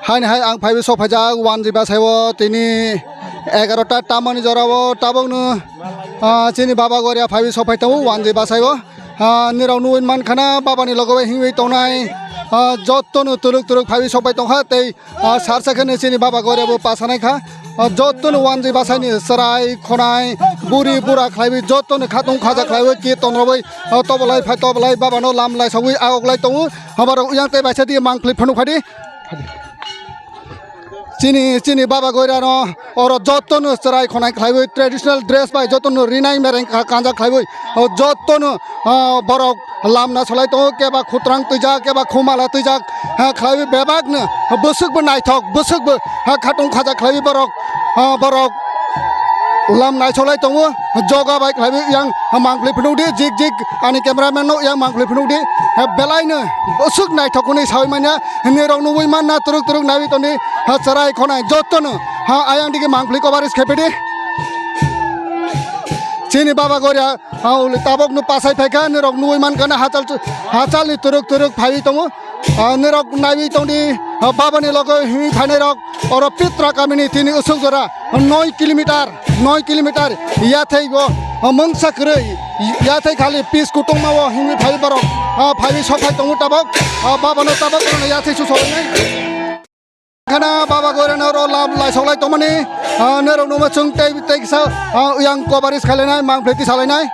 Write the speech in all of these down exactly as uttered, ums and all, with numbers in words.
Haini hai ang phaiwi sok phaijak wanjwi bwsai o tini egarota tamani jora o tabukno, ah, chini baba goria phaiwi sok phai tongo wanjwi bwsai o. Ah, nirok nugwi mankha na baba ni logo bai himwi tongnai, ah, joto no twrwk twrwk phaiwi sok phai tongkha tei, ah, sar sa khe no chini baba goria bo pasanai kha. Ah, joto no wanjwi bwsai ni chwrai khonai buri bura khlaiwi joto no khatung khaja khlaiwi khe tonrobwi, ah, tobolai phai tobolai baba no lam lai sogwi agok lai tongo. Habarok yang tei baisa di mangpli phunuk phadi. Chini, chini baba goira no oro joto no chwrai khonai khlaiwi traditional dress bai joto no rinai mereng ka-, kanjak khlaiwi o joto no, ah, borok lamna solai tongo, keba khutrang twijak, keba khumala twijak, ha, khlaiwi bebak no bwswk bo naithok, bwswk bo, ha, khatung khaja khlaiwi borok, ha, borok lam naisolai tongo, joga bai khlaiwi yang mangpli phunuk di, jik jik ani cameraman no yang mangpli phunuk di, belai no bwswk naithok hwnwi sawi manya, nirok nugwi manna twrwk twrwk naiwi tongdi, ha, chwrai khonai joto no, ha, ayang digi mangpli coverage khe pidi. Chini baba goria, ha, uli tabok no pasai phaikha, nirok nugwi mankha na hachal, hachal ni twrwk twrwk phaiwi tongo. Ah, nirok naiwi tongdi, ah, babani logo himwi phainairok, oro Pitra kamini tini usuk jora, noi kilometer, noi kilometer, yathai bo, ah, mungsa kwrwi, yathai khali pis kutungma o himwi phai borok, ah, phaiwi sok phai tongo tabok, ah, babano tabok orono yathai su solinai. Khana baba goirano oro lam lai soklai tongmani, ah, norok numa chwng tei, tei kisa, ah, yang coverage khailainai, mangphleti salainai.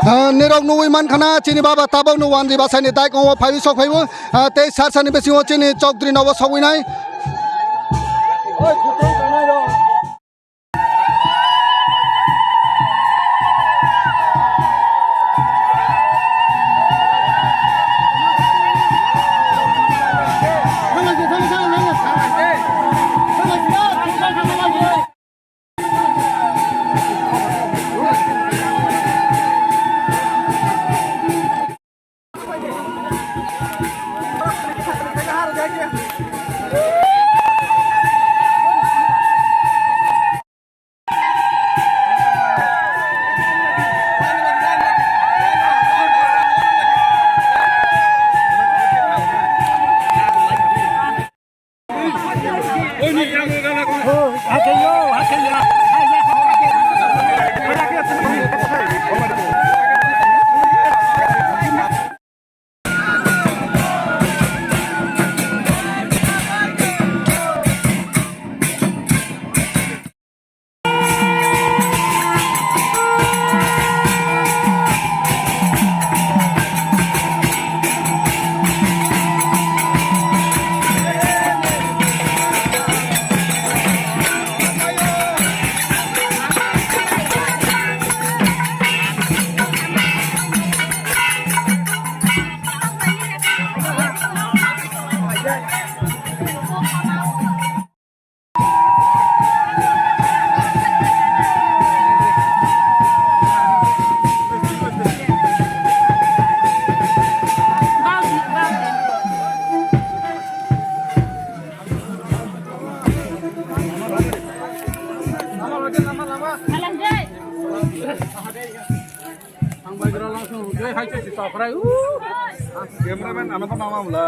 Ah, nirok nugwi mankha na chini baba tabok no wanjwi bwsai ni daikongo phaiwi sok phaibo, ah, tei sar sani bisingo chini chokdri nobo sogwi nai. Cameraman, ano pa mama mula.